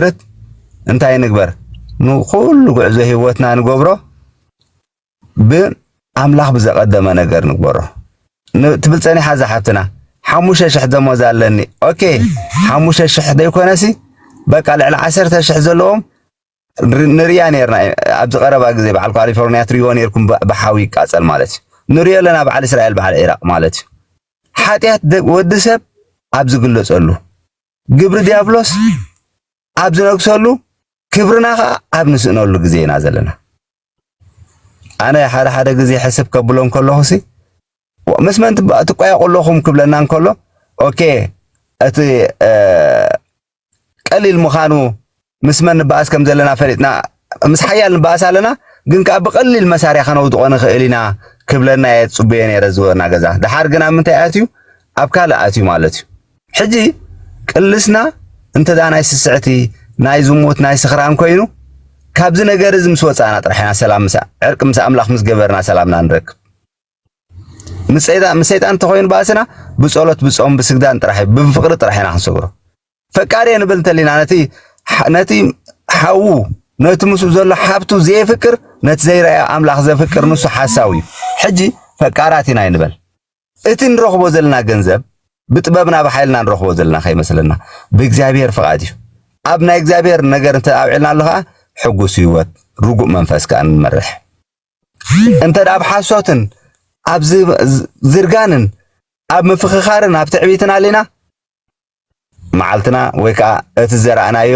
ንመሰረት እንታይ ንግበር? ንኹሉ ጉዕዞ ህይወትና ንገብሮ ብኣምላኽ ብዘቐደመ ነገር ንግበሮ። ን-፣ ትብል ጸኒሓ እዛ ሓፍትና፣ "ሓሙሽተ ሽሕ ደሞዝ ኣለኒ።" ኦኬ፣ ሓሙሽተ ሽሕ ዘይኮነሲ፣ በቃ ልዕሊ ዓሰርተ ሽሕ ዘለዎም ር-፣ ንርያ ነርና። ኣብዚ ቀረባ ግዜ በዓል ካሊፎርኒያ ትሪእዎ ነርኩም፣ ብ-፣ ብሓዊ ይቃጸል ማለት እዩ። ንሪኦ ኣለና በዓል እስራኤል፣ በዓል ዒራቕ ማለት እዩ። ሓጢኣት ደ-፣ ወዲ ሰብ ኣብ ዝግለጸሉ፣ ግብሪ ዲያብሎስ ኣብ ዝነግሰሉ፣ ክብርና ኸኣ ኣብ ንስእነሉ ግዜ ኢና ዘለና። ኣነ ሓደ ሓደ ግዜ ሕስብ ከብሎም ከለኹሲ፣ "ዋ፣ ምስ መን ትባ-፣ ትቋየቑ ኣለኹም?" ክብለና እንከሎ፣ ኦኬ፣ እቲ፣ እ፣ ቀሊል ምዃኑ፣ ምስ መን ንበኣስ ከም ዘለና ፈሊጥና፣ ምስ ሓያል ንበኣስ ኣለና፣ ግን ከኣ ብቐሊል መሳርያ ከነውድቖ ንኽእል ኢና ክብለና እየ ጽቡየ ነይረ ዝወና ገዛ። ደሓር ግን ኣብ ምንታይ ኣትዩ? ኣብ ካልእ ኣትዩ ማለት እዩ። ሕጂ ቅልስና እንተ ደኣ ናይ ስስዕቲ፣ ናይ ዝሙት፣ ናይ ስኽራን ኮይኑ፣ ካብዚ ነገር እዚ ምስ ወጻእና ጥራሕ ኢና ሰላም ምሳ፣ ዕርቂ ምስ ኣምላኽ ምስ ገበርና ሰላምና ንረክብ። ምስ ሰይጣን፣ ምስ ሰይጣን እንተኾይኑ ባእስና፣ ብጸሎት፣ ብጾም፣ ብስግዳን ጥራሕ እዩ፣ ብፍቕሪ ጥራሕ ኢና ክንሰግሮ። ፈቃሪ እየ ንብል እንተሊና፣ ነቲ ሓ-፣ ነቲ ሓዉ፣ ነቲ ምስኡ ዘሎ ሓብቱ ዘየፍቅር፣ ነቲ ዘይረኣዮ ኣምላኽ ዘፍቅር ንሱ ሓሳዊ እዩ። ሕጂ ፈቃራት ኢና ይንበል። እቲ ንረኽቦ ዘለና ገንዘብ ብጥበብና ብሓይልና ንረኽቦ ዘለና ከይመስለና፣ ብእግዚኣብሔር ፍቓድ እዩ። ኣብ ናይ እግዚኣብሔር ነገር እንተ ኣብዒልና ኣሎ ኸኣ፣ ሕጉስ ህይወት፣ ርጉእ መንፈስ ከኣ ንመርሕ። እንተ ደኣ ኣብ ሓሶትን ኣብ ዝ-፣ ዝ-፣ ዝርጋንን ኣብ ምፍኽኻርን ኣብ ትዕቢትን ኣሊና፣ መዓልትና ወይ ከኣ እቲ ዝዘራእናዮ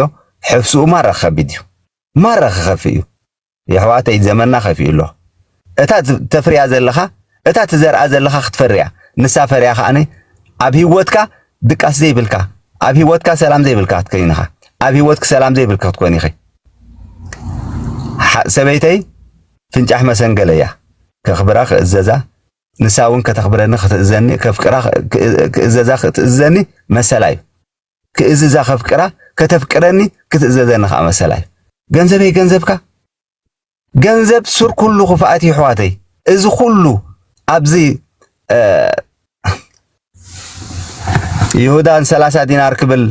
ሕፍስኡ ማራ ክኸብድ እዩ። ማራ ክኸፍእ እዩ። የሕዋተይ፣ ዘመንና ከፊኡ ኣሎ። እታ ት-፣ ተፍርያ ዘለኻ፣ እታ ትዘርኣ ዘለኻ ክትፈርያ፣ ንሳ ፈርያ ከኣኒ ኣብ ህይወትካ ድቃስ ዘይብልካ፣ ኣብ ህይወትካ ሰላም ዘይብልካ ክትከይን ኢኻ። ኣብ ህይወትኪ ሰላም ዘይብልካ ክትኮን ኢኺ። ሓ-፣ ሰበይተይ ፍንጫሕ መሰንገለ እያ። ከኽብራ፣ ክእዘዛ፣ ንሳ እውን ከተኽብረኒ፣ ክትእዘኒ፣ ከፍቅራ፣ ክእ-፣ ክእዘዛ፣ ክትእዘኒ መሰላ እዩ። ክእዝዛ፣ ከፍቅራ፣ ከተፍቅረኒ፣ ክትእዘዘኒ ከኣ መሰላ እዩ። ገንዘበይ ገንዘብካ፣ ገንዘብ ሱር ኩሉ ክፍኣት እዩ፣ ኣሕዋተይ። እዚ ኩሉ ኣብዚ፣ እ፣ ይሁዳ ንሰላሳ ዲናር ክብል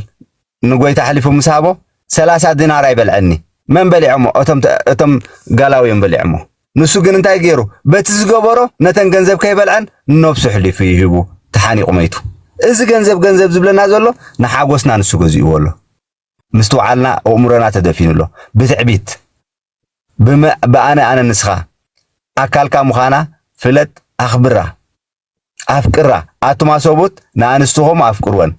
ንጎይታ ኣሕሊፉ ምስ ሃቦ፣ ሰላሳ ዲናር ኣይበልዐኒ። መን በሊዖሞ? እቶም ተ-፣ እቶም ጋላውያን በሊዖሞ። ንሱ ግን እንታይ ገይሩ? በቲ ዝገበሮ ነተን ገንዘብ ከይበልዐን ንነብሱ ኣሕሊፉ እዩ ሂቡ፣ ተሓኒቑ መይቱ። እዚ ገንዘብ ገንዘብ ዝብለና ዘሎ ንሓጎስና ንሱ ገዚእዎ ኣሎ። ምስትውዓልና ኣእምሮና ተደፊኑ ኣሎ። ብትዕቢት፣ ብመ-፣ ብኣነ ኣነ ንስኻ፣ ኣካልካ ምዃና ፍለጥ፣ ኣኽብራ፣ ኣፍቅራ። ኣቱማ ሰቡት ንኣንስትኹም ኣፍቅርወን፣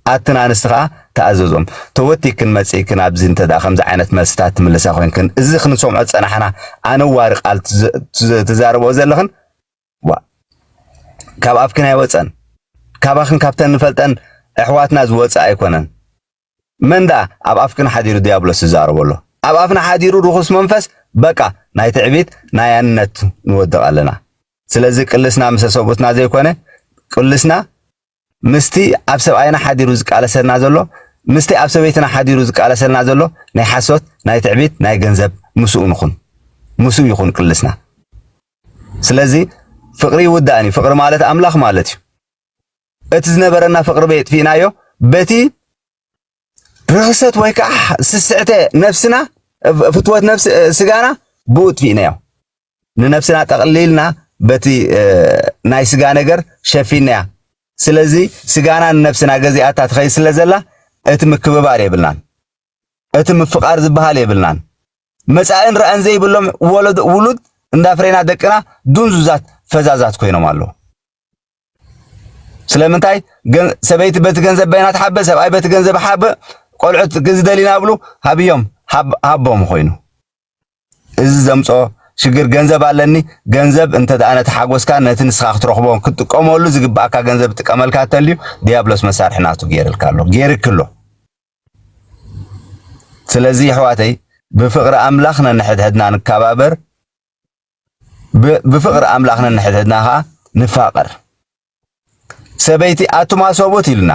ኣትን ኣንስቲ ኸኣ ተኣዘዞም። ተወቲክን መጺእክን ኣብዚ እንተ ደኣ ከምዚ ዓይነት መልስታት ትምልሳ ኮይንክን፣ እዚ ክንሰምዖ ዝጸናሕና ኣነዋሪ ቃል ትዝ-፣ ትዝ-፣ ትዛረብኦ ዘለኽን፣ ዋ፣ ካብ ኣፍክን ኣይወጸን። ካባኽን ካብተን ንፈልጠን ኣሕዋትና ዝወጸ ኣይኮነን። መን ደኣ ኣብ ኣፍክን ሓዲሩ ዲያብሎስ ዝዛረቦ ኣሎ? ኣብ ኣፍና ሓዲሩ ርኹስ መንፈስ፣ በቃ፣ ናይ ትዕቢት፣ ናይ ኣንነት ንወድቕ ኣለና። ስለዚ ቅልስና ምስ ሰብኡትና ዘይኮነ፣ ቅልስና ምስቲ ኣብ ሰብኣይና ሓዲሩ ዝቃለሰልና ዘሎ፣ ምስቲ ኣብ ሰበይትና ሓዲሩ ዝቃለሰልና ዘሎ ናይ ሓሶት፣ ናይ ትዕቢት፣ ናይ ገንዘብ ምስኡ ንኹን። ምስኡ ይኹን ቅልስና። ስለዚ ፍቕሪ ይውዳእን እዩ። ፍቕሪ ማለት ኣምላኽ ማለት እዩ። እቲ ዝነበረና ፍቕሪ በየጥፊእናዮ፣ በቲ ርኽሰት ወይ ከዓ ስስዕተ ነፍስና፣ ፍ-፣ ፍትወት ነፍስ፣ እ፣ ስጋና ብኡ ጥፊእናዮ። ንነፍስና ጠቕሊልና በቲ፣ እ፣ ናይ ስጋ ነገር ሸፊንናያ። ስለዚ ስጋና ንነፍስና ገዚኣታ ትኸይድ ስለ ዘላ፣ እቲ ምክብባር የብልናን። እቲ ምፍቓር ዝበሃል የብልናን። መጻእን ራእን ዘይብሎም ወለዶ፣ ውሉድ እንዳፍሬና ደቅና ዱንዙዛት ፈዛዛት ኮይኖም ኣለዉ። ስለምንታይ? ገን-፣ ሰበይቲ በቲ ገንዘብ በይና ትሓበ፣ ሰብኣይ በቲ ገንዘብ ሓበ፣ ቆልዑት ግዚ ደሊና ብሉ ሃብዮም፣ ሃብ-፣ ሃቦም ኮይኑ። እዚ ዘምጾ ሽግር፣ ገንዘብ ኣለኒ፣ ገንዘብ እንተ ደኣ ነቲ ሓጎስካ፣ ነቲ ንስኻ ክትረኽቦ ክትጥቀመሉ ዝግብኣካ ገንዘብ ጥቀመልካ ተልዩ፣ ዲያብሎስ መሳርሒ ናቱ ገይርልካ ኣሎ፣ ገይርክ ኣሎ። ስለዚ ኣሕዋተይ፣ ብፍቕሪ ኣምላኽ ነንሕድሕድና ንከባበር፣ ብ-፣ ብፍቕሪ ኣምላኽ ነንሕድሕድና ኸኣ ንፋቐር። ሰበይቲ ኣቱማ ሰብኡት ኢሉና።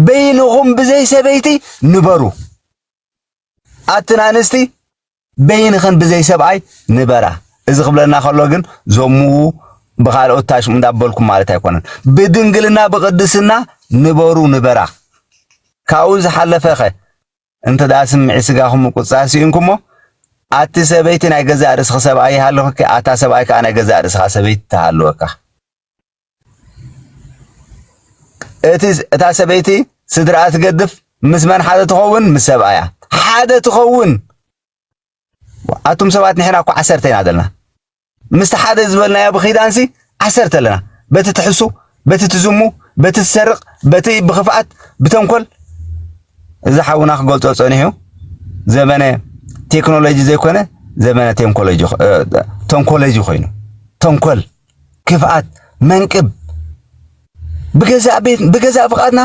በይንኹም ብዘይ ሰበይቲ ንበሩ። ኣትን ኣንስቲ በይንኽን ብዘይ ሰብኣይ ንበራ። እዚ ክብለና ከሎ ግን ዘምዉ ብኻልኦት ታሽሙ እንዳበልኩም ማለት ኣይኮነን። ብድንግልና ብቕድስና ንበሩ ንበራ። ካብኡ ዝሓለፈኸ እንተ ደኣ ስምዒ ስጋኹም ምቁጽጻር ስኢንኩሞ፣ ኣቲ ሰበይቲ ናይ ገዛእ ርእስኺ ሰብኣይ ይሃልወኪ፣ ኣታ ሰብኣይ ከኣ ናይ ገዛእ ርእስኻ ሰበይቲ ትሃልወካ። እቲ፣ እታ ሰበይቲ ስድራኣ ትገድፍ ምስ መን ሓደ ትኸውን? ምስ ሰብኣያ ሓደ ትኸውን። ኣቱም ሰባት ንሕና እኮ ዓሰርተ ኢና ዘለና። ምስቲ ሓደ ዝበልናዮ ብኺዳንሲ ዓሰርተ ኣለና። በቲ ትሕሱ፣ በቲ ትዝሙ፣ በቲ ትሰርቕ፣ በቲ ብኽፍኣት፣ ብተንኮል። እዚ ሓውና ክገልጾ ጸኒሑ ዘመነ ቴክኖሎጂ ዘይኮነ ዘመነ ቴንኮሎጂ ኾ-፣ እ፣ ተንኮሎጂ ኮይኑ። ተንኮል፣ ክፍኣት፣ መንቅብ። ብገዛእ ቤት፣ ብገዛእ ፍቓድና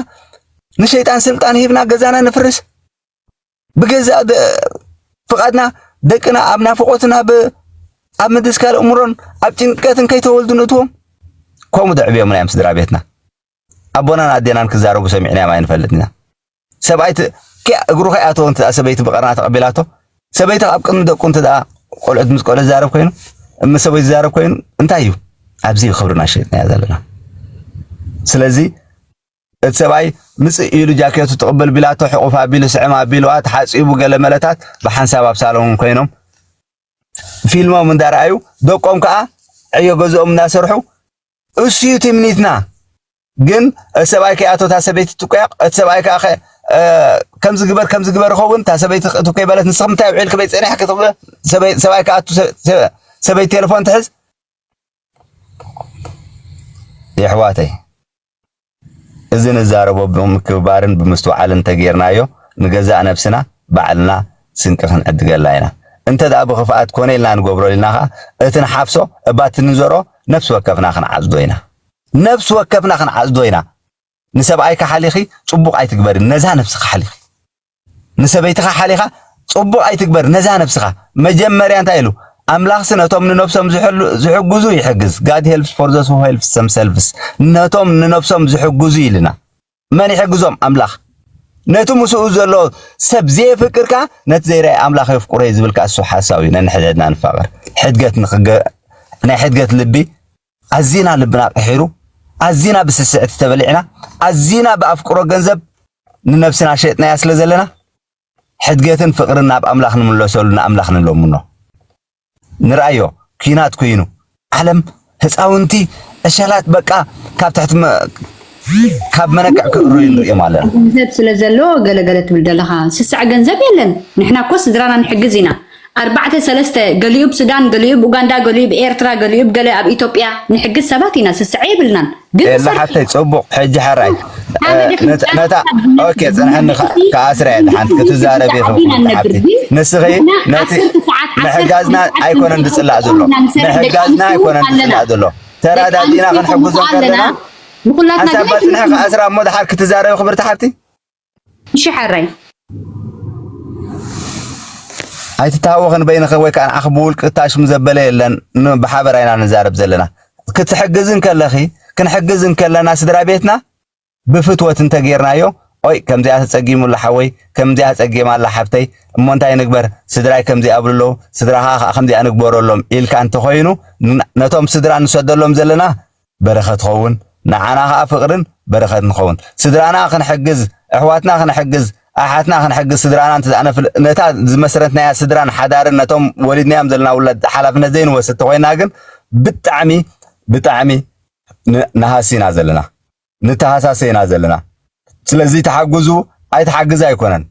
ንሸይጣን ስልጣን ሂብና ገዛና ነፍርስ። ብገዛእ ደ-፣ ፍቓድና ደቅና ኣብ ናፍቖትን ኣብ፣ ኣብ ምድስካል እምሮን ኣብ ጭንቀትን ከይተወልዱ ንእትዎም። ከምኡ ደዕብዮምና እዮም ስድራ ቤትና። ኣቦናን ኣዴናን ክዛረቡ ሰሚዕናዮም ኣይንፈልጥን ኢና። ሰብኣይ ት-፣ ኪያ እግሩ ከይኣተወ እንተ ደኣ ሰበይቲ ብቐርና ተቐቢላቶ፣ ሰበይቲ ኣብ ቅድሚ ደቁ እንተ ደኣ ቆልዑት ምስ ቆልዑ ዝዛረብ ኮይኑ፣ ምስ ሰበይቲ ዝዛረብ ኮይኑ፣ እንታይ እዩ? ኣብዚ እዩ ክብርና ሸይጥናዮ ዘለና። ስለዚ እቲ ሰብኣይ ምጽእ ኢሉ ጃኬቱ ትቕብል ቢላቶ፣ ሕቑፍ ኣቢሉ፣ ስዕም ኣቢልዋ፣ ተሓጺቡ፣ ገለ መለታት ብሓንሳብ ኣብ ሳሎን ኮይኖም ፊልሞም እንዳረኣዩ፣ ደቆም ከኣ ዕዮ ገዝኦም እንዳሰርሑ፣ እሱ እዩ ትምኒትና። ግን እቲ ሰብኣይ ከይኣቶ እታ ሰበይቲ ትቆየቕ፣ እቲ ሰብኣይ ከኣ ከ-፣ እ፣ ከምዚ ግበር፣ ከምዚ ግበር ይኸውን፣ እታ ሰበይቲ ክትእቱ ከይበለት፣ ንስኺ ምንታይ ውዒልኪ በይ ጸኒሕኪ ትብል፣ ሰበይ-፣ ሰብኣይ ከኣ እቱ ሰ-፣ ሰ-፣ ሰበይቲ ቴሌፎን ትሕዝ። የሕዋተይ፣ እዚ ንዛረቦ ብምክብባርን ብምስትውዓልን እንተጌርናዮ፣ ንገዛእ ነብስና ባዕልና ስንቂ ክንዕድገላ ኢና። እንተ ደኣ ብኽፍኣት ኮነ ኢልና ንገብሮ ኢልና ኸኣ፣ እቲ ንሓፍሶ እባ እቲ ንዘርኦ ነፍሲ ወከፍና ክንዓጽዶ ኢና። ነፍሲ ወከፍና ክንዓጽዶ ኢና። ንሰብኣይካ ሓሊኺ ጽቡቕ ኣይትግበሪ፣ ነዛ ነብስኻ ሓሊኺ። ንሰበይትኻ ሓሊኻ ጽቡቕ ኣይትግበር፣ ነዛ ነብስኻ። መጀመርያ እንታይ ኢሉ? ኣምላኽሲ ነቶም ንነብሶም ዝሕሉ-፣ ዝሕግዙ ይሕግዝ። God helps for those who helps themselves። ነቶም ንነብሶም ዝሕግዙ ኢልና። መን ይሕግዞም? ኣምላኽ። ነቲ ምስኡ ዘሎ ሰብ ዘየፍቅርካ፣ ነቲ ዘይረኣየ ኣምላኽ የፍቅሮ እዩ ዝብል ከኣ እሱ ሓሳብ እዩ። ነንሕድሕድና ንፋቐር። ሕድገት ንኽገ-፣ ናይ ሕድገት ልቢ ኣዚና ልብና ቅሒሩ፣ ኣዚና ብስስዕቲ ተበሊዕና፣ ኣዚና ብኣፍቅሮ ገንዘብ ንነብስና ሸጥናያ ስለ ዘለና፣ ሕድገትን ፍቕርን ናብ ኣምላኽ ንምለሰሉ ንኣምላኽ ንለምኖ። ንርኣዮ፣ ኲናት ኮይኑ፣ ዓለም ህፃውንቲ፣ ዕሸላት በቃ ካብ ትሕቲ መ-፣ ካብ መነቅዕ ክእረዩ ንሪኦም ኣለና። ገንዘብ ስለ ዘሎ ገለ ገለ ትብል ዘለኻ፣ ስስዐ ገንዘብ የለን። ንሕና እኮ ስድራና ንሕግዝ ኢና። ኣርባዕተ ሰለስተ፣ ገሊኡ ብ ሱዳን፣ ገሊኡ ብ ኡጋንዳ፣ ገሊኡ ብ ኤርትራ፣ ገሊኡ ብ ገለ ኣብ ኢትዮጵያ ንሕግዝ ሰባት ኢና። ስስዐ የብልናን። ግን ኤላ ሓፍተይ፣ ጽቡቕ። ሕጂ ሕራይ፣ ሓደ እ፣ ድሕሪ ነታ፣ ነታ፣ ኦኬ፣ ጽንሐኒ፣ ካ-፣ ክኣስራ እየ ድሓን ክትዛረቢ ኢኺ፣ ክብርቲ ሓብቲ። ንስኺ ነቲ ዓሰርተ ሰዓት፣ ዓሰርተ ምሕጋዝና ሰዓት ኣይኮነን ዝጽላእ ዘሎ። ምሕጋዝና ኣይኮነን ዝጽላእ ዘሎ። ተረዳዲእና ክንሕግዞም ከለና፣ ንኹላትና ሓንሳብ ግን ባጽንሐ ክኣስራ እሞ ድሓር ክትዛረቢ ክብርቲ ሓብቲ? እሺ፣ ሕራይ። ኣይትተሃወኽን በይንኺ ወይ ከኣ ንዓኺ ብውልቂ እታሽሙ ዘበለ የለን። ን-፣ ብሓበራ ኢና ንዛረብ ዘለና። ክትሕግዝ እንከለኺ፣ ክንሕግዝ እንከለና ስድራ ቤትና ብፍትወት እንተጌርናዮ፣ ኦይ፣ ከምዚኣ ተጸጊሙላ ሓወይ፣ ከምዚኣ ጸጊማላ ሓብተይ፣ እሞ እንታይ ንግበር? ስድራይ ከምዚኣ ኣብሉ ኣለዉ፣ ስድራኻ ከኣ ከምዚኣ ንግበረሎም ኢልካ እንተኾይኑ፣ ን-፣ ነቶም ስድራ ንሰደሎም ዘለና በረኸት ኸውን፣ ንዓና ኸኣ ፍቕርን በረኸት ንኸውን። ስድራና ክንሕግዝ፣ ኣሕዋትና ክንሕግዝ፣ ኣሓትና ክንሕግዝ፣ ስድራና እንተ ደኣ ነፍል-፣ ነታ ዝመስረትናያ ስድራን ሓዳርን ነቶም ወሊድናዮም ዘለና ውላድ ሓላፍነት ዘይንወስድ ተኾይና ግን ብጣዕሚ፣ ብጣዕሚ ን-፣ ንሃሲ ኢና ዘለና። ንተሃሳሰ ኢና ዘለና። ስለዚ ተሓግዙ ኣይትሓግዝ ኣይኮነን።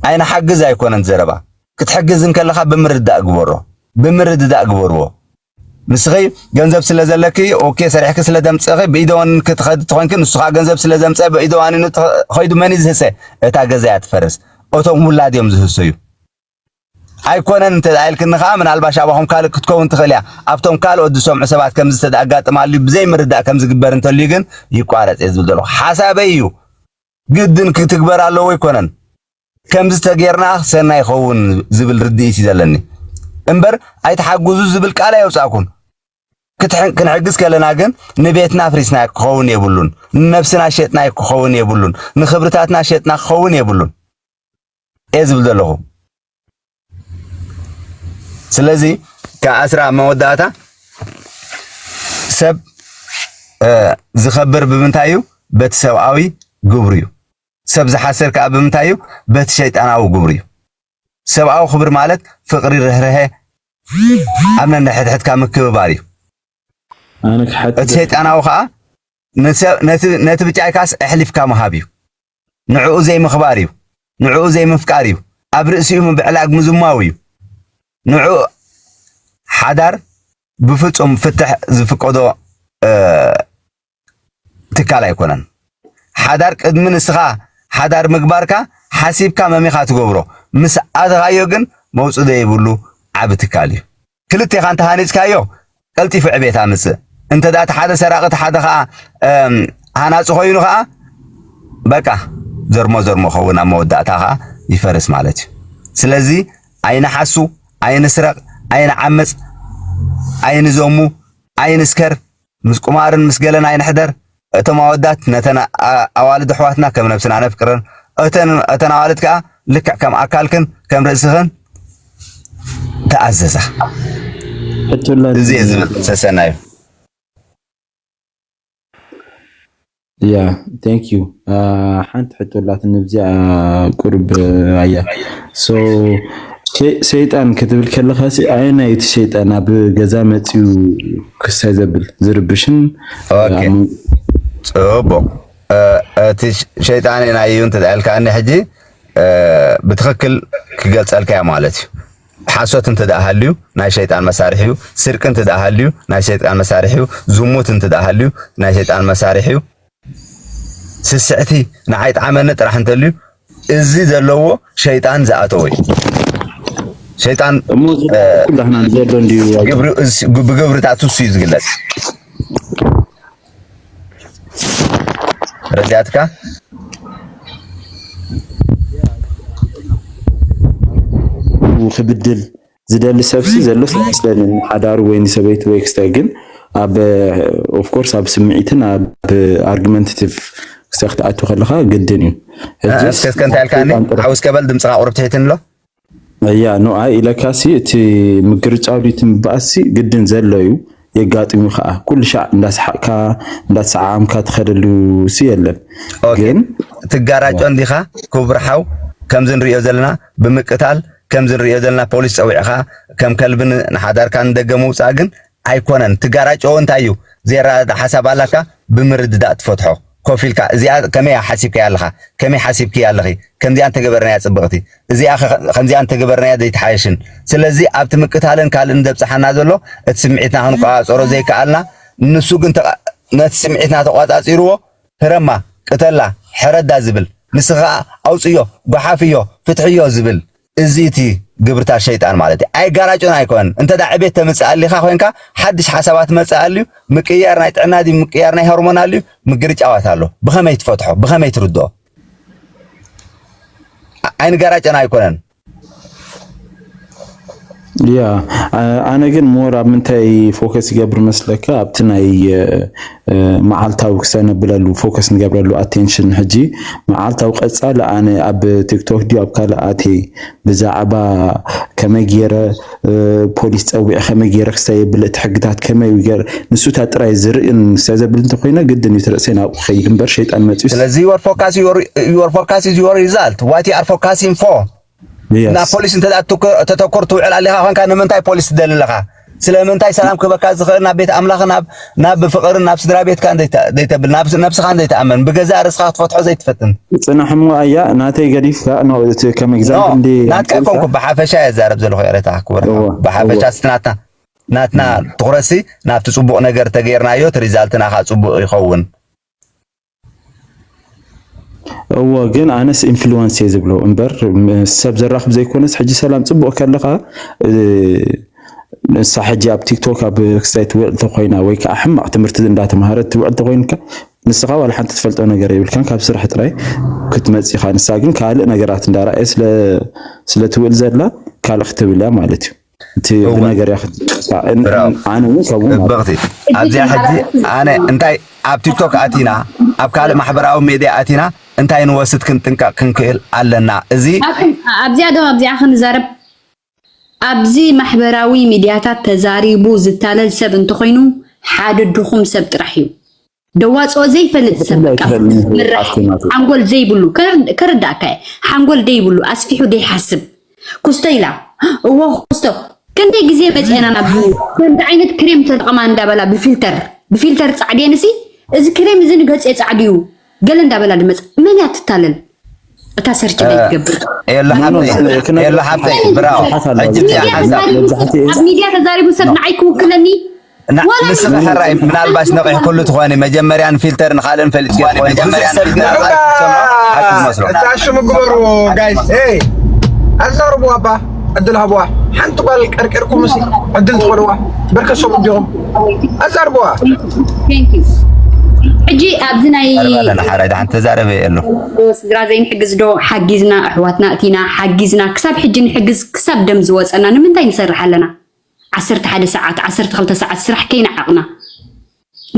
ኣይንሓግዝ ኣይኮነን ዘረባ። ክትሕግዝ እንከለኻ ብምርዳእ ግበሮ። ብምርድዳእ ግበርዎ። ንስኺ ገንዘብ ስለ ዘለኪ፣ ኦኬ፣ ሰሪሕኪ ስለ ተምጽእኺ፣ ብኢደዋኒ ክትኸዲ ተኾንኪ፣ ንሱ ኸኣ ገንዘብ ስለ ዘምጽአ፣ ብኢደዋኒ ተኸይዱ መን እዩ ዝህሰ? እታ ገዛ እያ ትፈርስ። እቶም ውላድ እዮም ዝህሰዩ። ኣይኮነን እንተ ደኣ ኢልክኒ ኸኣ፣ ምናልባሽ ኣባኹም ካልእ ክትከውን ትኽእል እያ። ኣብቶም ካልኦት ዝሰምዑ ሰባት ከምዚ እንተ ደኣ ኣጋጥም ኣልዩ ብዘይ ምርዳእ ከም ዝግበር እንተልዩ ግን ይቋረጽ እየ ዝብል ዘለኹ። ሓሳበይ እዩ። ግድን ክትግበር ኣለዎ ኣይኮነን። ከምዚ ተጌርና ሰናይ ይኸውን ዝብል ርድኢት እዩ ዘለኒ። እምበር ኣይትሓግዙ ዝብል ቃል ኣየውጻእኩን። ክትሕ-፣ ክንሕግዝ ከለና ግን ንቤትና ኣፍሪስና ክኸውን የብሉን። ንነብስና ሸጥና ክኸውን የብሉን። ንኽብርታትና ሸጥና ክኸውን የብሉን እየ ዝብል ዘለኹ። ስለዚ ከኣስራ ኣብ መወዳእታ ሰብ፣ እ፣ ዝኸብር ብምንታይ እዩ? በቲ ሰብኣዊ ግብሩ እዩ። ሰብ ዝሓስር ከኣ ብምንታይ እዩ? በቲ ሸይጣናዊ ግብሩ እዩ። ሰብኣዊ ክብሪ ማለት ፍቕሪ፣ ርህርሀ፣ ኣብ ነንሕድሕድካ ምክብባር እዩ። ኣነ ክሓት እቲ ሸይጣናዊ ከኣ ንሰብ ነቲ ነቲ ብጫይካስ ኣሕሊፍካ ምሃብ እዩ። ንዕኡ ዘይምኽባር እዩ። ንዕኡ ዘይምፍቃር እዩ። ኣብ ርእሲኡ ምብዕላግ ምዝማው እዩ። ንዕኡ ሓዳር ብፍጹም ፍትሕ ዝፍቀዶ እ፣ ትካል ኣይኮነን። ሓዳር ቅድሚ ንስኻ ሓዳር ምግባርካ ሓሲብካ መሚኻ ትገብሮ፣ ምስ ኣተኻዮ ግን መውጽእ ዘይብሉ ዓቢ ትካል እዩ። ክልቴኻ እንተሃኒጽካዮ ቀልጢፉ ዕቤት ኣምጽእ። እንተ ደኣ እቲ ሓደ ሰራቒ እቲ ሓደ ኸኣ እም፣ ሃናጺ ኮይኑ ኸኣ በቃ ዘርሞ ዘርሞ ኸውን ኣብ መወዳእታ ኸኣ ይፈርስ ማለት እዩ። ስለዚ ኣይንሓሱ፣ ኣይንስረቕ፣ ኣይንዓምጽ፣ ኣይንዘሙ፣ ኣይንስከር፣ ምስ ቁማርን ምስ ገለን ኣይንሕደር። እቶም ኣወዳት ነተን ኣ- ኣዋልድ ኣሕዋትና ከም ነብስና ነፍቅረን፣ እተን እተን ኣዋልድ ከኣ ልክዕ ከም ኣካልክን ከም ርእስኽን ተኣዘዛ። ሕቶላ እዚ እየ ዝብል ሰሰናዩ። ያ thank you ሓንቲ ሕቶ ኣላትኒ ኣብዚኣ ቁርብ ኣያ so ሰይጣን ክትብል ከለኻ ሲ ኣየናይ እቲ ሰይጣን ኣብ ገዛ መፅዩ ክስታይ ዘብል ዝርብሽን ኦኬ። ጽቡቕ። እ፣ እቲ ሸ- ሸይጣን ናይዩ እንተ ኢልካኒ ሕጂ እ፣ ብትኽክል ክገልጸልካ እያ ማለት እዩ። ሓሶት እንተ ደኣ ሃልዩ ናይ ሸይጣን መሳርሒ እዩ። ስርቂ እንተ ደኣ ሃልዩ ናይ ሸይጣን መሳርሒ እዩ። ዝሙት እንተ ደኣ ሃልዩ ናይ ሸይጣን መሳርሒ እዩ። ስስዕቲ ንዓይ ጣዕመኒ ጥራሕ እንተልዩ እዚ ዘለዎ ሸይጣን ዝኣተወ እዩ። ሸይጣን እሞ ኩላህና ዘሎ እንድዩ ግብሪ- እስ- ብግብርታቱ እሱ እዩ ዝግለጽ። ረዲኣትካ ክብድል ዝደሊ ሰብሲ ዘሎ ኣይመስለንን ሓዳሩ ወይ ንሰበይቲ ወይ ክስታይ ግን ኣብ of course ኣብ ስምዒትን ኣብ argumentative ክስታይ ክትኣቱ ከለካ ግድን እዩ ሕጂ እስከ እስከ እንታይ ኢልካኒ? ሓውስ ከበል ድምፅኻ ቁርብ ትሒትን ኣሎ። ያ ኖ ኣይ ኢለካሲ እቲ ምግርጫው ድዩ እቲ ምብኣስሲ ግድን ዘሎ እዩ የጋጥም እዩ ከዓ ኩሉ ሻዕ እንዳሰሓቅካ እንዳተሰዓዓምካ ትኸደሉ ሲ የለን ኦኬ። ግን ትጋራጮ እንዲኻ ክቡር ሓው፣ ከምዚ ንሪኦ ዘለና ብምቅታል፣ ከምዚ ንሪኦ ዘለና ፖሊስ ፀዊዕኻ ከም ከልቢ ን- ንሓዳርካ ንደገ ምውፃእ ግን ኣይኮነን። ትጋራጨዎ እንታይ እዩ? ዘየረዳድእ ሓሳብ ኣላካ ብምርድዳእ ትፈትሖ። ኮፍ ኢልካ እዚኣ ከመይ ሓሲብካያ ኣለኻ? ከመይ ሓሲብክያ ኣለኺ? ከምዚኣ እንተገበርናያ ፅብቕቲ፣ እዚኣ ከ- ከምዚኣ እንተገበርናያ ዘይትሓየሽን። ስለዚ ኣብቲ ምቅታልን ካልእን ዘብፅሓና ዘሎ እቲ ስምዒትና ክንቆፃፀሮ ዘይከኣልና ንሱ ግን ተቓ- ነቲ ስምዒትና ተቋፃፂርዎ ህረማ፣ ቅተላ፣ ሕረዳ ዝብል፣ ንስኻ ኣውፅዮ፣ ጓሓፍዮ፣ ፍትሕዮ ዝብል፣ እዚ እቲ ግብርታት ሸይጣን ማለት እዩ። ኣይጋራጮን ኣይኮነን። እንተ ደኣ ዕቤት ተምፅእ ኣሊኻ ኮይንካ ሓድሽ ሓሳባት መፅእ ኣልዩ ምቅያር ናይ ጥዕና ድዩ ምቅያር ናይ ሆርሞን ኣልዩ ምግርጫዋት ኣሎ። ብኸመይ ትፈትሖ? ብኸመይ ትርድኦ? ኣ- ኣይንጋራጨን ኣይኮነን። ያ ኣ- ኣነ ግን ሞር ኣብ ምንታይ ፎከስ ይገብር መስለካ ኣብቲ ናይ እ፣ መዓልታዊ ክሰነብለሉ ፎከስ ንገብረሉ ኣቴንሽን ሕጂ መዓልታዊ ቀፃሊ ኣነ ኣብ ቲክቶክ ድዩ ኣብ ካልእ ኣቴ ብዛዕባ ከመይ ገይረ እ፣ ፖሊስ ፀዊዐ ከመይ ገይረ ክሳይ የብል እቲ ሕግታት ከመይ ገይረ ንሱታ ጥራይ ዝርእን ክሳይ ዘብል እንተኮይነ ግድን እዩ ትርእሰይ ናብኡ ክኸይድ እምበር ሸይጣን መፅዩ ስለዚ your focus your, your focus is your result, what you are focusing for። Yes. ናብ ፖሊስ እንተ ደኣ ትኩ- ተተኩር ትውዕል ኣሊኻ ኮንካ ንምንታይ ፖሊስ ትደሊ ኣለኻ? ስለምንታይ ሰላም ክበካ ዝኽእል ናብ ቤት ኣምላኽ ናብ ናብ ፍቕርን ናብ ስድራ ቤትካ ዘይተ- ዘይተብል ናብ ነብስኻ ዘይተኣመን ብገዛእ ርእስኻ ክትፈትሖ ዘይትፈትን ፅናሕ እሞ ኣያ ናተይ ገዲፍካ no እቲ ከም ኖ ኤግዛምፕል እንዲ ናትካ ኣይኮንኩ ብሓፈሻ እየ ዛረብ ዘለኹ ይቕሬታ ክብር እወ፣ ብሓፈሻ እወ። ስናትና ናትና ትኹረሲ ናብቲ ፅቡቕ ነገር ተገይርናዮ እቲ ሪዛልትና ከዓ ፅቡቕ ይኸውን። እዎ ግን ኣነስ ኢንፍሉወንስ እየ ዝብሎ እምበር ምስ ሰብ ዘራኽብ ዘይኮነስ ሕጂ ሰላም ፅቡቕ ከለኻ እ፣ ንሳ ሕጂ ኣብ ቲክቶክ ኣብ ክስታይ ትውዕል ተኮይና ወይ ከዓ ሕማቕ ትምህርቲ እንዳተምሃረት ትውዕል ተኮይንካ ንስኻ ዋላ ሓንቲ ትፈልጦ ነገር የብልካን ካብ ስራሕ ጥራይ ክትመፅእ ኢኻ ንሳ ግን ካልእ ነገራት እንዳረኣየ ስለ ስለ ትውዕል ዘላ ካልእ ክትብል እያ ማለት እዩ እቲ እወ። ብነገር እያ ክትመፅእ እን- ብራው። እን- ኣነ እውን ከምኡ ማለት እበቕቲ ኣብዚኣ ሕጂ ኣነ እንታይ ኣብ ቲክቶክ ኣቲና ኣብ ካልእ ማሕበራዊ ሜድያ ኣቲና እንታይ ንወስድ ክንጥንቀቕ ክንክእል ኣለና። እዚ ኣብዚኣ ዶ ኣብዚኣ ክንዛረብ ኣብዚ ማሕበራዊ ሚድያታት ተዛሪቡ ዝታለል ሰብ እንተኾይኑ ሓደ ድኹም ሰብ ጥራሕ እዩ። ደዋፅኦ ዘይፈልጥ ሰብ ብፍላይ በቃ ትፈልጥ ምራሕ ኣስኪማት ሓንጎል ዘይብሉ ከር- ከረዳእካ እየ። ሓንጎል ዘይብሉ ኣስፊሑ ዘይሓስብ ኩስቶ ኢላ እዎ ኩስቶ ክንደይ ግዜ መፅአና ናብ ከምዚ ዓይነት ክሬም ተጠቐማ እንዳበላ ብፊልተር ብፊልተር ፃዕድየንሲ እዚ ክሬም እዚ ንገፅ የፃዕድዩ ገለ እንዳበላ ድመፅ መን እያ ትታለል እታ ሰርች ዘይትገብር የለ ሓብተይ የለ ሓብተይ ብራው ሕጂ እዚኣ ሓንሳብ ኣብ ሚድያ ተዛሪቡ ሰብ ንዓይ ክውክለኒ ንስኺ ሕራይ ምናልባሽ ነቒሕኩሉ ትኾኒ መጀመርያን ፊልተር ንኻልእን ፈሊጥኪ ትኾኒ ብዙሕ ሰብ ምናልባሽ ዝሰምዖ ሓቂ ዝመስሎ እታ ሽሙ ግበርዎ ጋይስ ይ ኣዛርቡ ኣባ ዕድል ሃብዋ ሓንቲ ጓል ቀርቂርኩም ሲ ዕድል ትኾንዋ በርከ ሰብ እንዲኹም ኣዛርብዋ ሕጂ ኣብዚ ናይ ሓራይ ድሓን ተዛረበ የሉ ስድራ ዘይንሕግዝ ዶ ሓጊዝና ኣሕዋትና እቲና ሓጊዝና ክሳብ ሕጂ ንሕግዝ ክሳብ ደም ዝወፀና ንምንታይ ንሰርሕ ኣለና ዓሰርተ ሓደ ሰዓት ዓሰርተ ክልተ ሰዓት ስራሕ ከይነዓቕና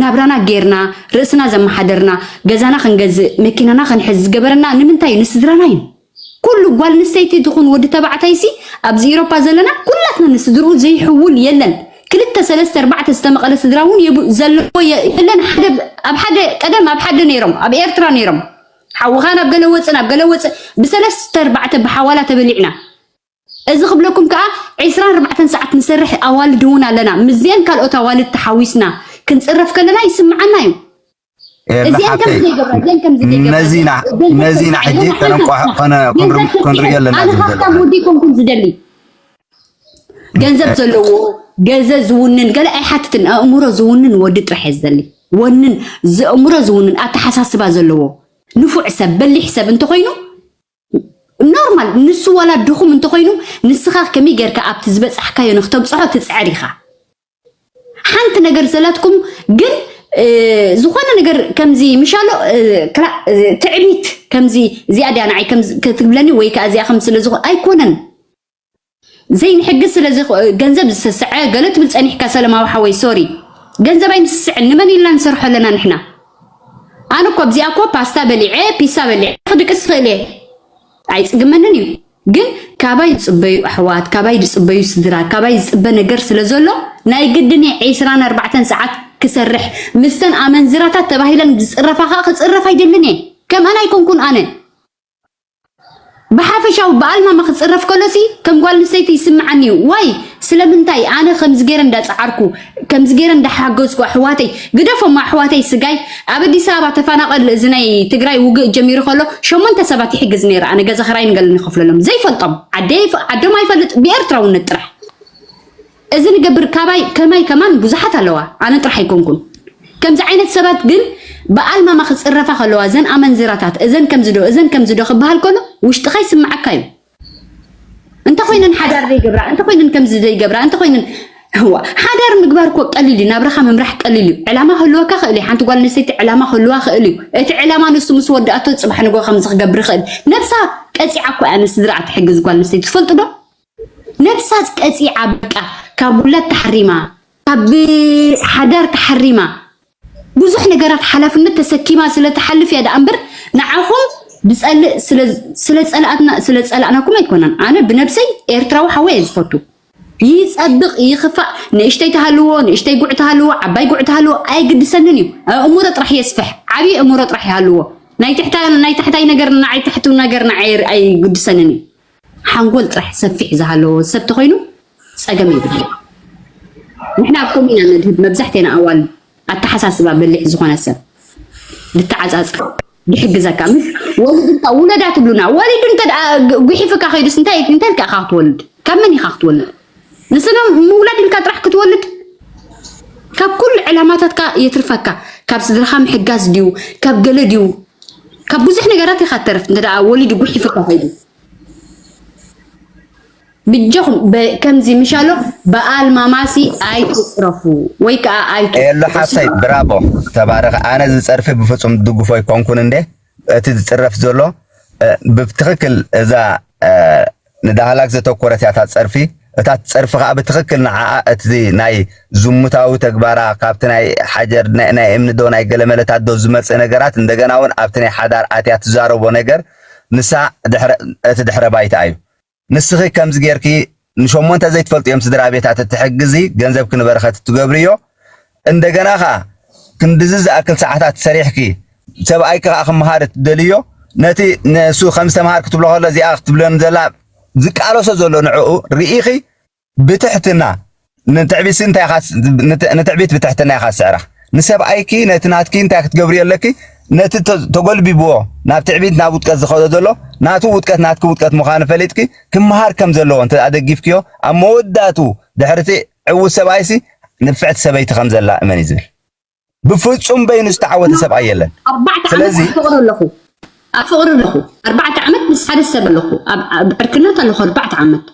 ናብራና ጌርና ርእስና ዘመሓደርና ገዛና ክንገዝእ መኪናና ክንሕዝ ዝገበረና ንምንታይ እዩ ንስድራና እዩ ኩሉ ጓል ንስተይቲ ትኹን ወዲ ተባዕታይ ሲ ኣብዚ ኢሮፓ ዘለና ኩላትና ንስድርኡ ዘይሕውል የለን ክልተ ሰለስተ ኣርባዕተ ዝተመቐለ ስድራ እውን የብ- ዘለዎ የ- የለን ሓደ ኣብ ሓደ ቀደም ኣብ ሓደ ነይሮም ኣብ ኤርትራ ነይሮም ሓውኻ ናብ ገለ ወፅእ ናብ ገለ ወፅእ ብሰለስተ ኣርባዕተ ብሓዋላ ተበሊዕና እዚ ክብለኩም ከዓ ዕስራን ኣርባዕተን ሰዓት ንሰርሕ ኣዋልድ እውን ኣለና ምስዚአን ካልኦት ኣዋልድ ተሓዊስና ክንፅረፍ ከለና ይስምዓና እዩ እዚአን ከም ዘይገብራ እዚአን ከም ዘይገብራ ነዚና ነዚና ሕጂ ከነንቋሕ ከነ ክንርኢ ኣለና ኣነ ካብታ ወዲ ኮንኩን ዝደሊ ገንዘብ ዘለዎ ገዘ ዝውንን ገለ ኣይሓትትን ኣእምሮ ዝውንን ወዲ ጥራሕ እየ ዝደሊ ወንን ዘእምሮ ዝውንን ኣተሓሳስባ ዘለዎ ንፉዕ ሰብ በሊሕ ሰብ እንተኮይኑ ኖርማል ንሱ ዋላ ድኹም እንተኮይኑ ንስኻ ከመይ ጌርካ ኣብቲ ዝበፃሕካዮ ንክተብፅሖ ትፅዕር ኢኻ ሓንቲ ነገር ዘላትኩም ግን ዝኾነ ነገር ከምዚ ምሻሎ ትዕቢት ከምዚ እዚኣ ድያ ንዓይ ክትብለኒ ወይ ከዓ እዚኣ ከም ስለ ዝኾ ኣይኮነን ዘይንሕግዝ ስለ ገንዘብ ዝሰስዐ ገለ ትብል ፀኒሕካ ሰለማዊ ሓወይ ሶሪ ገንዘብ ኣይንስስዕን ንመን ኢልና ንሰርሖ ኣለና ንሕና ኣነ እኮ ኣብዚኣ እኮ ፓስታ በሊዐ ፒሳ በሊዐ ክድቅስ ክእል እየ ኣይፅግመንን እዩ ግን ካባይ ዝፅበዩ ኣሕዋት ካባይ ዝፅበዩ ስድራ ካባይ ዝፅበ ነገር ስለ ዘሎ ናይ ግድን እየ ዒስራን ኣርባዕተን ሰዓት ክሰርሕ ምስተን ኣመንዝራታት ተባሂለን ዝፅረፋ ከዓ ክፅረፍ ኣይደልን እየ ከምኣን ኣይኮንኩን ኣነ ብሓፈሻዊ በኣል ማማ ክፅረፍ ከሎሲ ከም ጓል ኣንስተይቲ ይስምዓኒ እዩ ዋይ ስለምንታይ ኣነ ከምዚ ገይረ እንዳፀዓርኩ ከምዚ ገይረ እንዳሓገዝኩ ኣሕዋተይ ግደፎም ኣሕዋተይ ስጋይ ኣብ ኣዲስ ኣበባ ተፈናቐል እዚ ናይ ትግራይ ውግእ ጀሚሩ ከሎ ሸሞንተ ሰባት ይሕግዝ ነይረ ኣነ ገዛ ክራይ ንገለ ንኸፍለሎም ዘይፈልጦም ዓደይ ዓዶም ኣይፈልጥ ብኤርትራውነት ጥራሕ እዚ ንገብር ካባይ ከማይ ከማን ብዙሓት ኣለዋ ኣነ ጥራሕ ኣይኮንኩን ከምዚ ዓይነት ሰባት ግን በኣል ማማ ክፅረፋ ከለዋ እዘን ኣመንዝራታት እዘን ከምዚ ዶ እዘን ከምዚ ዶ ክበሃል ከሎ ውሽጥኻ ይስምዓካ እዩ እንተኮይነን ሓዳር ዘይገብራ እንተኮይነን ከምዚ ዘይገብራ እንተኮይነን እዋ ሓዳር ምግባር እኮ ቀሊል እዩ ናብራኻ ምምራሕ ቀሊል እዩ ዕላማ ክህልወካ ክእል እዩ ሓንቲ ጓል ኣንስተይቲ ዕላማ ክህልዋ ክእል እዩ እቲ ዕላማ ንሱ ምስ ወዳእቶ ፅባሕ ንጎ ከምዚ ክገብር ይኽእል ነብሳ ቀፂዓ እኮ እያ ንስድራኣ ትሕግዝ ጓል ኣንስተይቲ ትፈልጡ ዶ ነብሳ ቀፂዓ በቃ ካብ ውላድ ተሓሪማ ካብ ሓዳር ተሓሪማ ብዙሕ ነገራት ሓላፍነት ተሰኪማ ስለ ትሓልፍ እያ ደኣ እምበር ንዓኹም ብፀልእ ስለ- ስለ ፀላእትና ስለ ፀላእናኩም ኣይኮነን ኣነ ብነብሰይ ኤርትራዊ ሓወይ እየ ዝፈቱ ይፀብቕ ይኽፋእ ንእሽተይ ተሃልዎ ንእሽተይ ጉዕ ተሃልዎ ዓባይ ጉዕ ተሃልዎ ኣይግድሰንን እዩ ኣእምሮ ጥራሕ የስፍሕ ዓብዪ ኣእምሮ ጥራሕ ይሃልዎ ናይ ትሕታ ናይ ታሕታይ ነገር ንዓይ ትሕቱ ነገር ንዓይ ኣይግድሰንን እዩ ሓንጎል ጥራሕ ሰፊሕ ዝሃለዎ ሰብ ተኾይኑ ፀገም የብሉ ንሕና ኣብ ከምኡ ኢና ነድህብ መብዛሕቴና ኣዋል ኣተሓሳስባ በሊሕ ዝኾነ ሰብ ልተዓፃፀ ይሕግዘካ ምስ ወሊድካ ውለዳ ትብሉና ወሊዱ እንተ ደኣ ግ- ጉሒፍካ ከይዱስ እንታይ እንታይ ኢልካ ኢኻ ክትወልድ ካብ መን ኢኻ ክትወልድ ንስና ምውላድ ኢልካ ጥራሕ ክትወልድ ካብ ኩሉ ዕላማታትካ የትርፈካ ካብ ስድራኻ ምሕጋዝ ድዩ ካብ ገለ ድዩ ካብ ብዙሕ ነገራት ኢኻ ተረፍ እንተ ደኣ ወሊዱ ጉሒፍካ ከይዱ ብጀኹም ከምዚ ምሻሎ በኣል ማማሲ ኣይትፅረፉ ወይ ከዓ ኣይቱ ኤሉ ሓፍተይ ብራቦ ተባረኽ ኣነ ዝፀርፊ ብፍፁም ድግፎ ኣይኮንኩን እንዴ እቲ ዝፅረፍ ዘሎ ብትኽክል እዛ ንዳህላክ ዘተኮረት እያ እታ ፀርፊ እታ ትፀርፊ ከዓ ብትኽክል ንዓኣ እቲ ናይ ዝሙታዊ ተግባራ ካብቲ ናይ ሓጀር ናይ እምኒ ዶ ናይ ገለመለታት ዶ ዝመፅእ ነገራት እንደገና እውን ኣብቲ ናይ ሓዳር ኣትያ ትዛረቦ ነገር ንሳ እቲ ድሕረ ባይታ እዩ ንስኺ ከምዚ ጌርኪ ንሸሞንተ ዘይትፈልጥዮም ስድራ ቤታት እትሕግዚ ገንዘብ ክንበረኸት እትገብርዮ እንደገና ኸዓ ክንድዚ ዝኣክል ሰዓታት ሰሪሕኪ፣ ሰብኣይኪ ከኣ ክመሃር እትደልዮ፣ ነቲ ንሱ ከም ዝተምሃር ክትብሎ ከሎ፣ እዚኣ ክትብለን ዘላ ዝቃለሶ ዘሎ ንዕኡ ርኢኺ፣ ብትሕትና፣ ንትዕቢትሲ እንታይ ኢኻ ስ-፣ ንት-፣ ንትዕቢት ብትሕትና ኢኻ ዝስዕራ። ንሰብኣይኪ ነቲ ናትኪ እንታይ ክትገብሪ ኣለኪ? ነቲ ተ-፣ ተጎልቢብዎ ናብ ትዕቢት ናብ ውድቀት ዝኸዶ ዘሎ፣ ናቱ ውድቀት ናትኪ ውድቀት ምዃኑ ፈሊጥኪ፣ ክመሃር ከም ዘለዎ እንተ ደጊፍክዮ፣ ኣብ መወዳእቱ ድሕርቲ ዕዉት ሰብኣይሲ ንፍዕቲ ሰበይቲ ከም ዘላ እመኒ ዝብል። ብፍጹም በይኑ ዝተዓወተ ሰብኣይ የለን። ኣርባዕተ ዓመት ስለዚ ኣብ ፍቕሪ ኣለኹ። ኣብ ፍቕሪ ኣለኹ። ኣርባዕተ ዓመት ምስ ሓደ ሰብ ኣለኹ። ኣብ፣ ኣብ ዕርክነት ኣለኹ ኣርባዕተ ዓመት።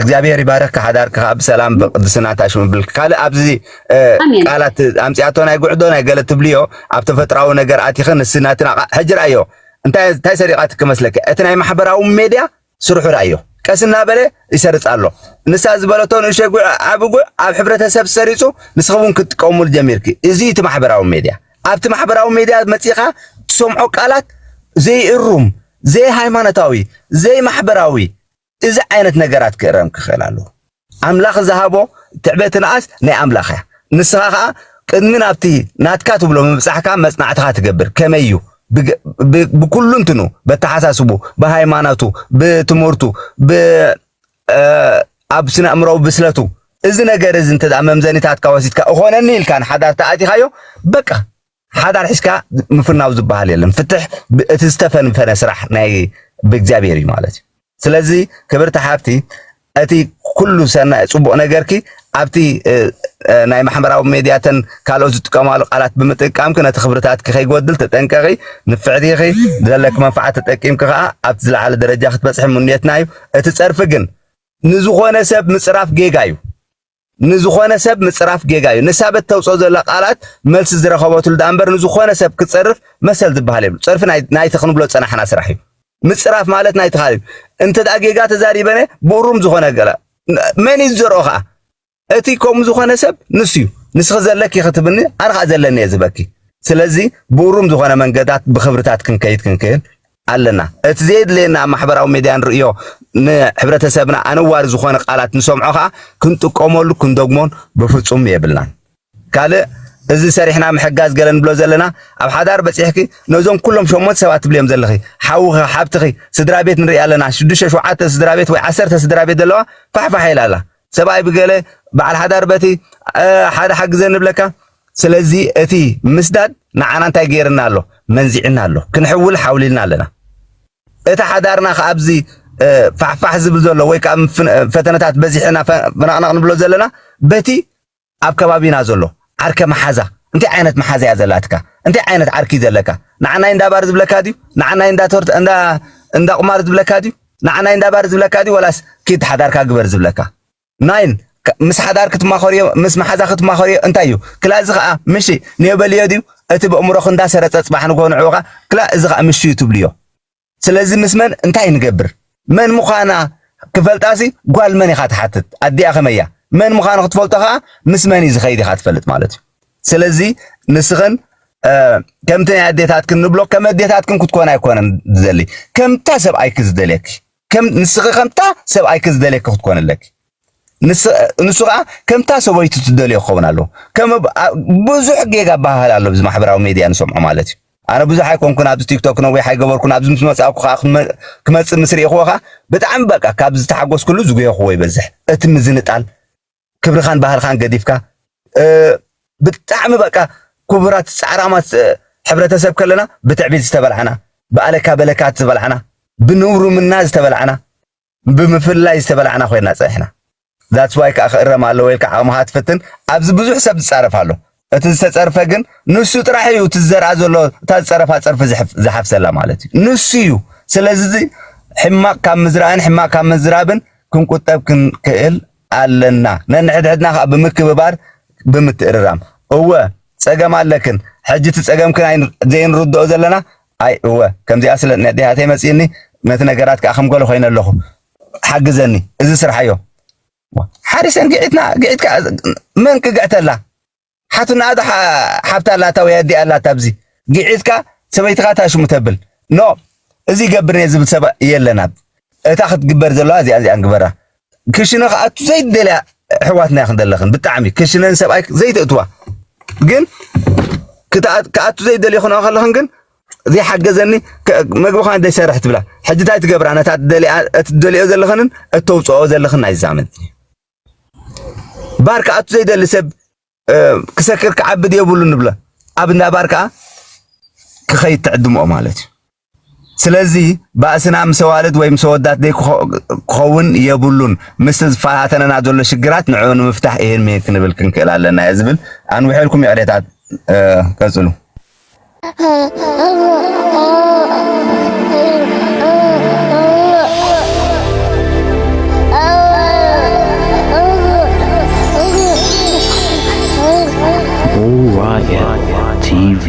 እግዚኣብሔር ይባረክ። ሓዳርኪ ከዓ ብሰላም ብቅድስና ታሽምብል። ካልእ ኣብዚ፣ እ፣ ኣሜን። ቃላት ኣምጺኣቶ ናይ ጉዕዶ ናይ ገለ ትብልዮ፣ ኣብ ተፈጥራዊ ነገር ኣቲኽን ንስና ትናቃ-፣ ሕጂ ርኣዮ። እንታይ፣ እንታይ ሰሪቓትኪ መስለኪ? እቲ ናይ ማሕበራዊ ሜድያ ስርሑ ርኣዮ። ቀስ እናበለ ይሰርጽ ኣሎ። ንሳ ዝበለቶ ንእሽተይ ጉዕ፣ ዓቢ ጉዕ ኣብ ሕብረተሰብ ሰሪጹ፣ ንስኺ እውን ክትጥቀሙሉ ጀሚርኪ። እዚ እቲ ማሕበራዊ ሜድያ። ኣብቲ ማሕበራዊ ሜድያ መጺኻ ትሰምዖ ቃላት ዘይእሩም፣ ዘይሃይማኖታዊ፣ ዘይማሕበራዊ፣ እዚ ዓይነት ነገራት ክእረም ክኽእል ኣለዎ። ኣምላኽ ዝሃቦ ትዕበትንኣስ ናይ ኣምላኽ እያ። ንስኻ ኸኣ ቅድሚ ናብቲ ናትካ ትብሎ ምብጻሕካ መጽናዕትኻ ትገብር። ከመይ እዩ? ብገ-፣ ብ-፣ ብኩሉ እንትኑ፣ በተሓሳስቡ፣ ብሃይማኖቱ፣ ብትምህርቱ፣ ብ-፣ እ፣ ኣብ ስነ ኣእምሮዊ ብስለቱ፣ እዚ ነገር እዚ እንተ ደኣ መምዘኒታትካ ወሲድካ እኾነኒ ኢልካ ንሓዳር ተኣቲኻዮ፣ በቃ፣ ሓዳር ሒዝካ ምፍናው ዝበሃል የለን። ፍትሕ ብ-፣ እቲ ዝተፈንፈነ ስራሕ ናይ ብእግዚኣብሔር እዩ ማለት እዩ። ስለዚ ክብርቲ ሓብቲ፣ እቲ ኩሉ ሰናይ ጽቡቕ ነገርኪ ኣብቲ፣ እ፣ እ፣ ናይ ማሕበራዊ ሜድያተን ካልኦት ዝጥቀማሉ ቃላት ብምጥቃምኪ ነቲ ክብርታትኪ ከይጎድል ተጠንቀቒ። ንፍዕቲ ኢኺ፣ ዘለኪ መንፈዓት ተጠቂምኪ ከኣ ኣብቲ ዝለዓለ ደረጃ ክትበጽሒ ምንየትና እዩ። እቲ ጸርፊ ግን ንዝኾነ ሰብ ምጽራፍ ጌጋ እዩ። ንዝኾነ ሰብ ምጽራፍ ጌጋ እዩ። ንሳ በተውጽኦ ዘላ ቃላት መልሲ ዝረኸበትሉ ደኣ እምበር ንዝኾነ ሰብ ክጸርፍ መሰል ዝበሃል የብሉ። ጸርፊ ናይ፣ ናይቲ ክንብሎ ዝጸናሕና ስራሕ እዩ። ምጽራፍ ማለት ናይቲ ካልእ እዩ። እንተ ደኣ ጌጋ ተዛሪበነ ብእሩም ዝኾነ ገለ፣ መን እዩ ዝዘርኦ ኸኣ? እቲ ከምኡ ዝኾነ ሰብ ንሱ እዩ። ንስኺ ዘለኪ ኢኺ ትብልኒ፣ ኣነ ኸኣ ዘለኒ እየ ዝህበኪ። ስለዚ ብእሩም ዝኾነ መንገዳት ብኽብርታት ክንከይድ ክንክእል ኣለና። እቲ ዘየድልየና ኣብ ማሕበራዊ ሜድያ ንርእዮ፣ ንሕብረተሰብና ኣነዋሪ ዝኾነ ቃላት ንሰምዖ ኸኣ ክንጥቀመሉ ክንደግሞን ብፍጹም የብልናን። ካልእ፣ እዚ ሰሪሕና ምሕጋዝ ገለ ንብሎ ዘለና፣ ኣብ ሓዳር በጺሕኪ ነዞም ኩሎም ሸሞንተ ሰባት ትብልዮም ዘለኺ፣ ሓውኺ፣ ሓብትኺ፣ ስድራ ቤት ንርኢ ኣለና፣ ሽዱሽተ ሸውዓተ ስድራ ቤት ወይ ዓሰርተ ስድራ ቤት ዘለዋ ፋሕፋሕ ኢላ ኣላ። ሰብኣይ ብገለ በዓል ሓዳር በቲ፣ እ፣ ሓደ ሓግዘኒ ንብለካ። ስለዚ እቲ ምስዳድ ንዓና እንታይ ገይርና ኣሎ? መንዚዕና ኣሎ። ክንሕውል ሓውሊልና ኣለና። እቲ ሓዳርና ከኣ ኣብዚ፣ እ፣ ፋሕፋሕ ዝብል ዘሎ ወይ ከኣ ምፍን-፣ ፈተነታት በዚሕና ፈ-፣ ፈነቕነቕ ንብሎ ዘለና በቲ ኣብ ከባቢና ዘሎ ዓርከ መሓዛ። እንታይ ዓይነት መሓዛ እያ ዘላትካ? እንታይ ዓይነት ዓርኪ እዩ ዘለካ? ንዓናይ እንዳ ባር ዝብለካ ድዩ? ንዓናይ እንዳ ቶርት፣ እንዳ፣ እንዳ ቁማር ዝብለካ ድዩ? ንዓናይ እንዳ ባር ዝብለካ ድዩ? ወላስ ኪድ ሓዳርካ ግበር ዝብለካ? ናይን፣ ከ-፣ ምስ ሓዳር ክትማኸርዮ፣ ምስ መሓዛ ክትማኸርዮ እንታይ እዩ? ክላ እዚ ኸኣ ምሺ ንዮ በልዮ ድዩ? እቲ በእምሮኽ እንዳሰረጸ ጽባሕ ንግሆ ንዕኡ ኸኣ፣ ክላ እዚ ኸኣ ምሺ እዩ ትብልዮ። ስለዚ ምስ መን እንታይ ንገብር? መን ምዃና ክፈልጣሲ ጓል መን ኢኻ ትሓትት? ኣዲኣ ከመይ እያ? መን ምዃኑ ክትፈልጦ ኸኣ ምስ መን እዩ ዝኸይድ ኢኻ ትፈልጥ ማለት እዩ። ስለዚ ንስኽን፣ እ፣ ከምቲ ናይ ኣዴታትክን ንብሎ፣ ከም ኣዴታትክን ክትኮና ኣይኮነን ዝደሊ። ከምታ ሰብኣይኪ ዝደልየኪ። ከም፣ ንስኺ ከምታ ሰብኣይኪ ዝደልየኪ ክትኮኒ ኣለኪ። ንስ-፣ ንሱ ኸኣ ከምታ ሰበይቱ ትደልዮ ክኸውን ኣለዎ። ከም ብ-፣ ኣ-፣ ብዙሕ ጌጋ ኣበሃህላ ኣሎ፣ ብዚ ማሕበራዊ ሜድያ ንሰምዖ ማለት እዩ። ኣነ ብዙሕ ኣይኮንኩን ኣብዚ ቲክቶክ፣ ነዊሕ ኣይገበርኩን። ኣብዚ ምስ መጻእኩ ኸኣ ክመ-፣ ክመጽእ ምስ ርኢኽዎ ኸኣ ብጣዕሚ በቃ ካብ ዝተሓጎስኩሉ ዝጉየኽዎ ይበዝሕ። እቲ ምዝንጣል፣ ክብርኻን ባህልኻን ገዲፍካ፣ እ፣ ብጣዕሚ በቃ ክቡራት ጻዕራማት፣ እ፣ ሕብረተሰብ ከለና ብትዕቢት ዝተበላዕና፣ ብኣለካ በለካት ዝበላዕና፣ ብንውርምና ዝተበላዕና፣ ብምፍላይ ዝተበላዕና ኮይና ጸኒሕና። That's why ከኣ ክእረም ኣለዎ ኢልካ ዓቕምኻ ትፍትን። ኣብዚ ብዙሕ ሰብ ዝጻረፍ ኣሎ። እቲ ዝተጸርፈ ግን ንሱ ጥራሕ እዩ፣ እቲ ዝዘርኣ ዘሎ፣ እታ ዝጸረፋ ጸርፊ ዝሕፍ-፣ ዝሓፍሰላ ማለት እዩ። ንሱ እዩ። ስለዚ እዚ ሕማቕ ካብ ምዝራእን ሕማቕ ካብ ምዝራብን ክንቁጠብ ክንክእል ኣለና። ነንሕድሕድና ከኣ ብምክብባር፣ ብምትእርራም። እወ፣ ጸገም ኣለክን። ሕጂ እቲ ጸገምክን ኣይን-፣ ዘይንርድኦ ዘለና፣ ኣይ፣ እወ፣ ከምዚኣ ስለ ነዲሃተይ መጺእኒ፣ ነቲ ነገራት ከኣ ከም ገለ ኮይነ ኣለኹ። ሓግዘኒ፣ እዚ ስርሓዮ። ሓሪሰን ግዒትና፣ ግዒትካ፣ መን ክግዕተላ? ሓቱና ኣደ ሓ-፣ ሓብታ ኣላታ ወይ ኣዲኣ ኣላታ ኣብዚ። ግዒትካ ሰበይትኻ ታሽሙ ተብል። ኖ፣ እዚ ይገብር እየ ዝብል ሰብ የለን። ኣብ እታ ክትግበር ዘለዋ እዚኣ፣ እዚኣ ንግበራ። ክሽነ ክኣቱ ዘይደልያ ኣሕዋትና ይኽን ዘለኽን። ብጣዕሚ ክሽነን ሰብኣይ ዘይተእትዋ። ግን ክኣ ዘይደልዮ ክነኦ ከለኽን ግን ዘይሓገዘኒ፣ መግቢ ኸዓ ዘይሰርሕ ትብላ። ሕጂ እንታይ ትገብራ? ነታ እትደልዮ ዘለኽንን እተውፅኦ ዘለኽን ኣይዛመድ። ባር ክኣቱ ዘይደሊ ሰብ ክሰክር ክዓብድ የብሉን ንብሎ። ኣብ እንዳ ባር ከዓ ክኸይድ ትዕድምኦ ማለት እዩ። ስለዚ ባእስና ምስ ኣዋልድ ወይ ምስ ኣወዳት ደይ ክኸውን የብሉን። ምስ ዝፈታተነና ዘሎ ሽግራት ንዕኡ ንምፍታሕ ይህን ምሂር ክንብል ክንክእል ኣለና እየ ዝብል። ኣንዊሐልኩም ይቕሬታ። ቀጽሉ። Orion T V.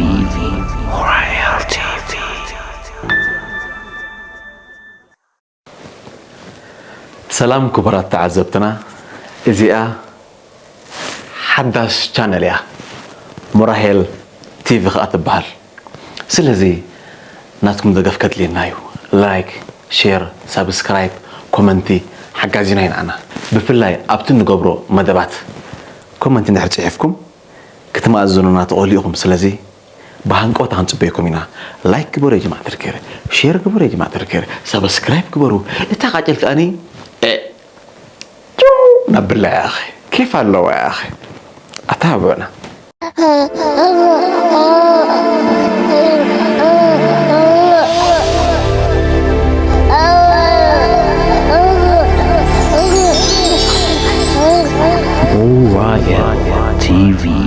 Orion T V. ሰላም ክቡራት ተዓዘብትና፣ እዚኣ ሓዳሽ ቻነል እያ፣ ሞራሄል ቲቪ ከኣ ትበሃል። ስለዚ ናትኩም ደገፍ ከድልየና እዩ። ላይክ፣ ሼር፣ ሳብስክራይብ፣ ኮመንቲ ሓጋዚና እዩ ንዓና። ብፍላይ ኣብቲ እንገብሮ መደባት ኮመንቲ እንድሕር ጽሒፍኩም ክትመኣዝኑና ትኽእሉ ኢኹም። ስለዚ ብሃንቀውታ ክንጽበየኩም ኢና። ላይክ ግበሩ የጅማዕ ተልከር፣ ሼር ግበሩ የጅማዕ ተልከር፣ ሳብስክራይብ ግበሩ። እታ ቃጭል ከኣኒ እ፣ ጭው ነብላ ያኸ ኬፍ ኣለዋ ያኸ ኣተባብዑና። Orion T V.